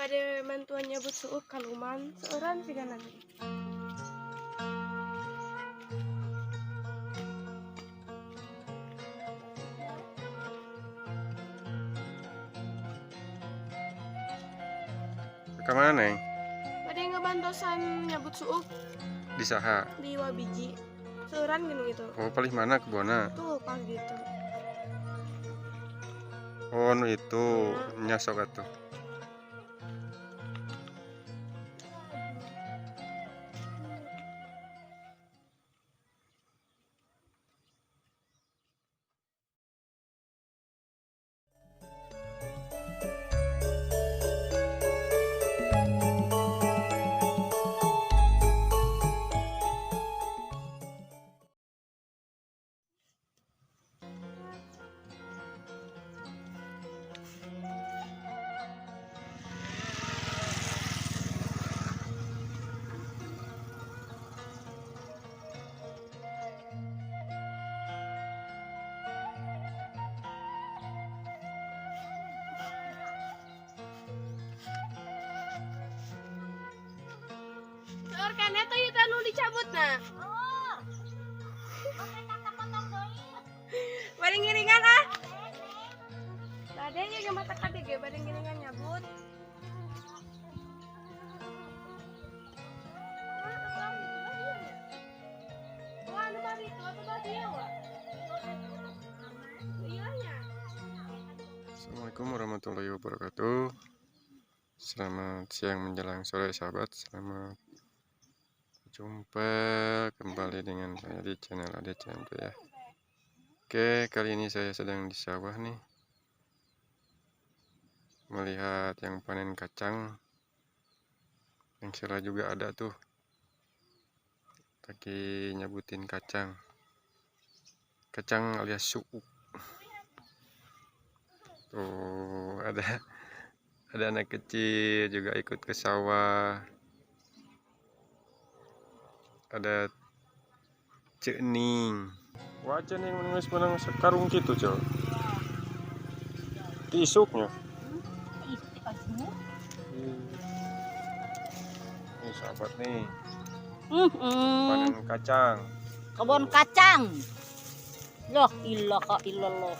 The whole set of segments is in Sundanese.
Bade bantuan nyabut suuk kaluman seueuran sigana teh. Ke mana, Neng? Bade ngabantosan nyabut suuk. Di saha? Di Wabiji. Seueuran gini gitu. Oh, palih mana kebona? Tuh, palih ditu. Oh, nu itu nya sok atuh. Seueur keneh teh ieu teh nu dicabutna. Oh. Bade ngiringan ah. Bade nya ge mata kade ge bade ngiringan nyabut. Wah, anu mah ditu atuh tah dieu wa. Ieu nya. Assalamualaikum warahmatullahi wabarakatuh. Selamat siang menjelang sore sahabat. Selamat jumpa kembali dengan saya di channel Ade CMT ya. Oke, kali ini saya sedang di sawah nih, melihat yang panen kacang. Yang sela juga ada tuh, lagi nyabutin kacang. Kacang alias suuk. Tuh, ada anak kecil juga ikut ke sawah. Ada Cening. Wah, Cening menulis menang sekarung gitu, Cok. Tisuknya. Ini sahabat nih. Panen kacang. Kebun kacang. Loh, ilaha illallah.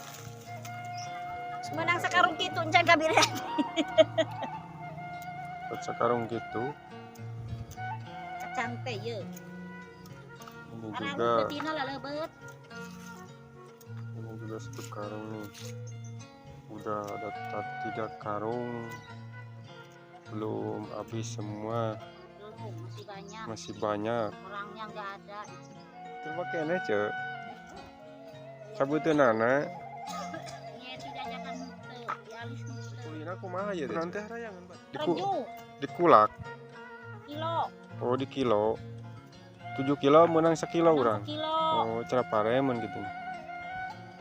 Menang sekarung gitu encan kabire. Sekarung gitu. Kacang teh ye. Ini juga. Ini juga satu karung nih. Udah ada 3 karung. Belum habis semua. Belum, masih banyak. Masih banyak. Orangnya nggak ada. Coba kene, Cek. Cabuteun anak. Kulina kumaha ya? Nanti harayangan, Pak. Dikulak. Kilo. Oh, di kilo. 7 kilo menang sekilo urang. Kilo. Oh, cara paremen gitu.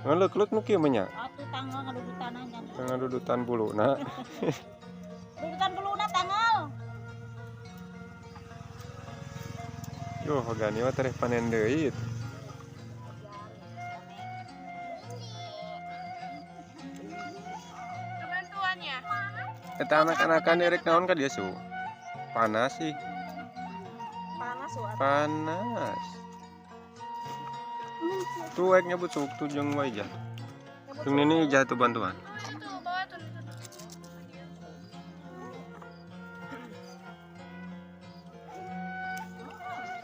Ngalek-lek nu kieu mah nya. Atuh tanggal ngadudutan nya. Ngadudutan buluna. Dudutan buluna tanggal. Yo, hogani mah tereh panen deui. Kebantuannya. Eta anak-anakan erek naon ka dieu su? Panas sih. Panas, wa. Panas. Tuh ek nyebut suuk tuh jeung wae ijah. Jeung nini ijah tuh bantuan. Itu bawa tuh.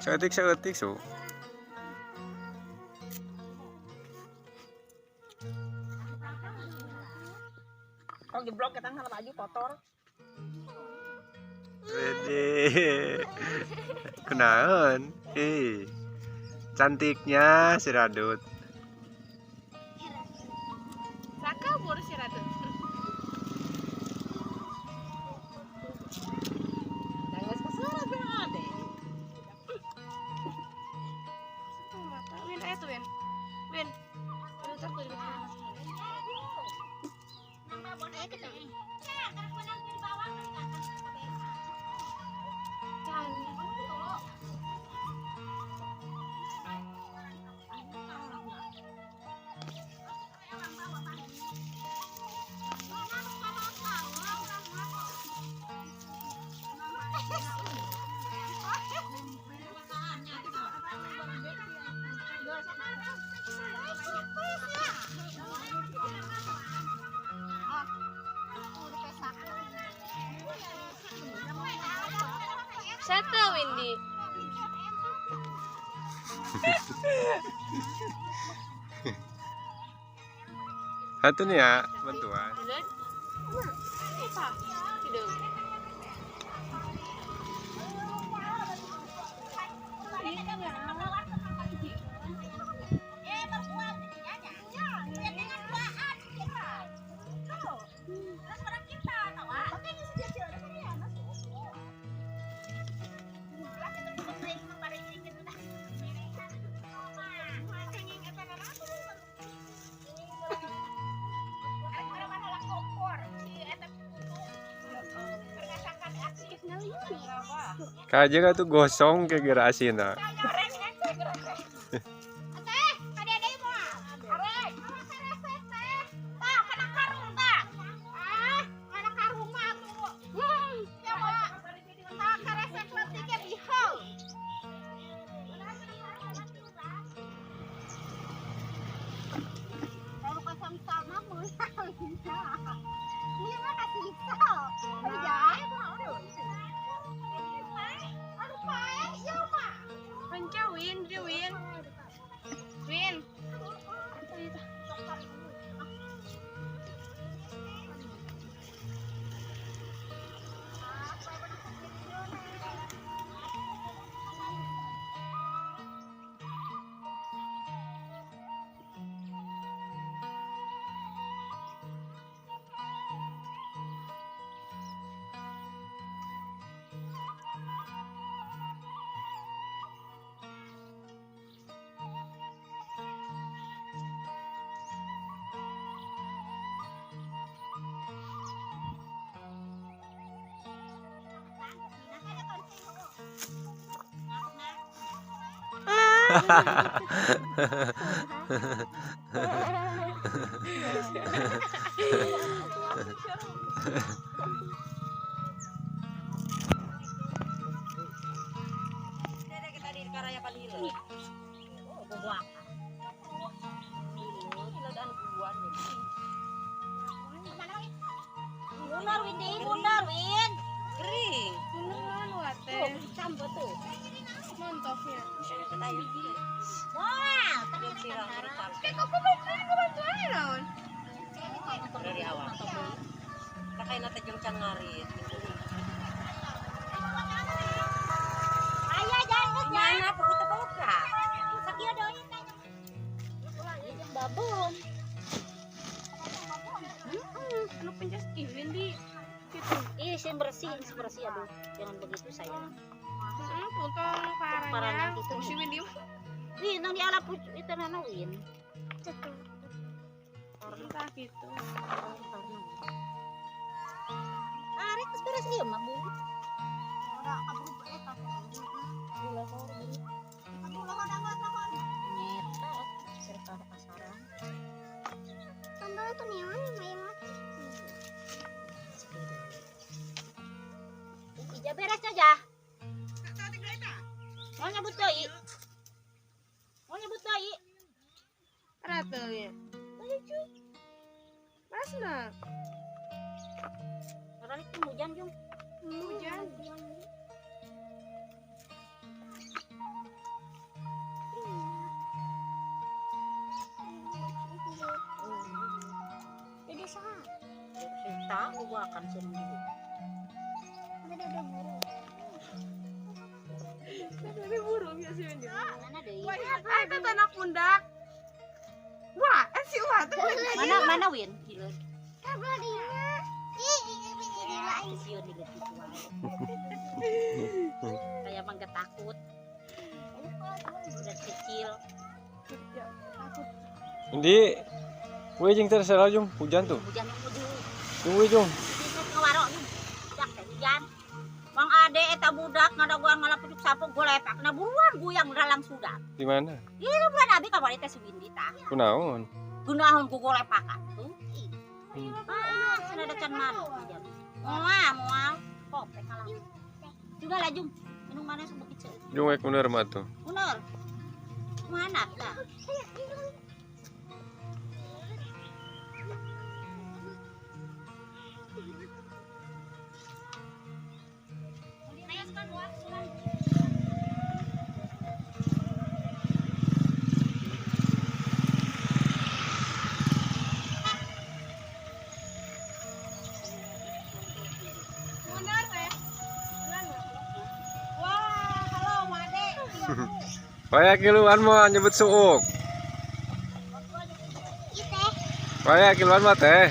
Saeutik-saeutik su. Kalau jeblok kita nggak baju kotor. Wede. Kunaon? Cantiknya si Radut. Raka buru si Radut. Win, ayo tuh Win. Win. Satu Windy. Satu nih ya, bantuan. Kaja tuh gosong ke gerak asina. Win. Mundur Windy, mundur Win. Kering. Mundur wate. Tuh. Montofnya. Wah, naon? Dari awal. Kakain natin yung tiyangarit. Ayah jangan Mana pupunta ka? Sakya daw babon. Anu pencas Windy. Gitu. Ih, bersih, bersih aduh. Jangan begitu sayang. Puntong paranya gitu. Si Windy. Win, nang diala itu nana Win. Entah gitu. Arek terus beres ieu mah Bu. Ija beres aja. Mau nyebut deui. Mau nyebut deui. Ratunya. Masna. Orang itu hujan jung. Hujan. Jadi sah. Tahu gua akan sendiri. Ada burung. Ada burung ya sih ini. Mana deui? Ah, itu tanah pundak. Wah, si Wah tuh. Mana mana Win? Gila. Kayak emang gak takut. Udah kecil. Windy, weh jeng terserah jung, hujan tuh. Hujan yang hujan. Tunggu jung. Budak teh hujan. Mang ade eta budak ngadaguan ngalah pucuk sapu golepak na buruan guyang dalam sudah. Di mana? Di bulan abi kamari teh si Windy tah. Kunaon? Kunaon ku golepakan tuh. Ah, cenah ada can manuk. Moal, moal. Popek kalah. Juga lah jung. Minum mana sebukit seueur. Jung ek mundur mah tuh. Mundur. Mana tah? Waya kiluan mau nyebut suuk. Waya kiluan mah teh.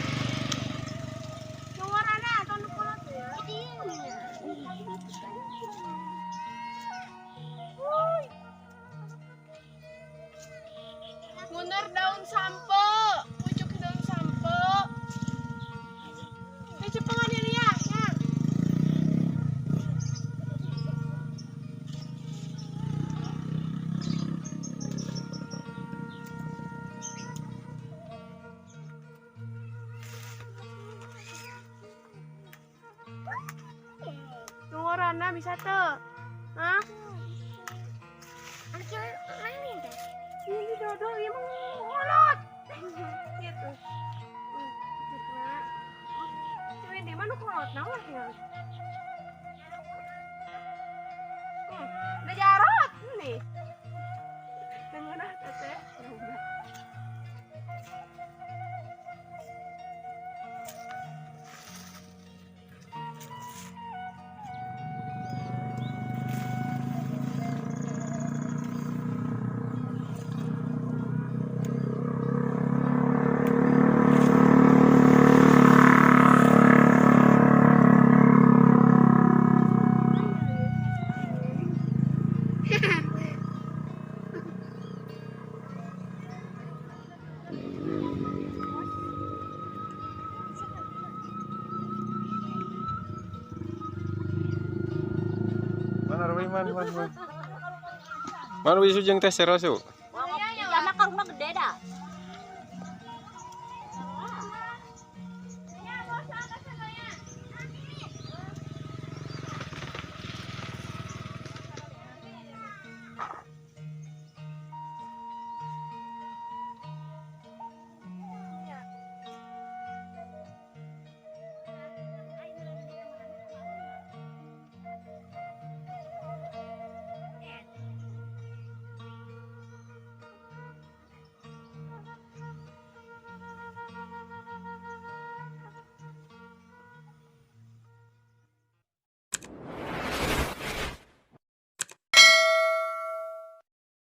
Mundur daun sampo, pucuk daun sampo. Cepengan ini ya. Rana bisa tuh, hah? Ini dodol ini ngolot, gitu. Ini di mana kolot naon ya? Udah jarot nih. Dengar ah teteh. Man man man. Man wisu jeung teh serasu.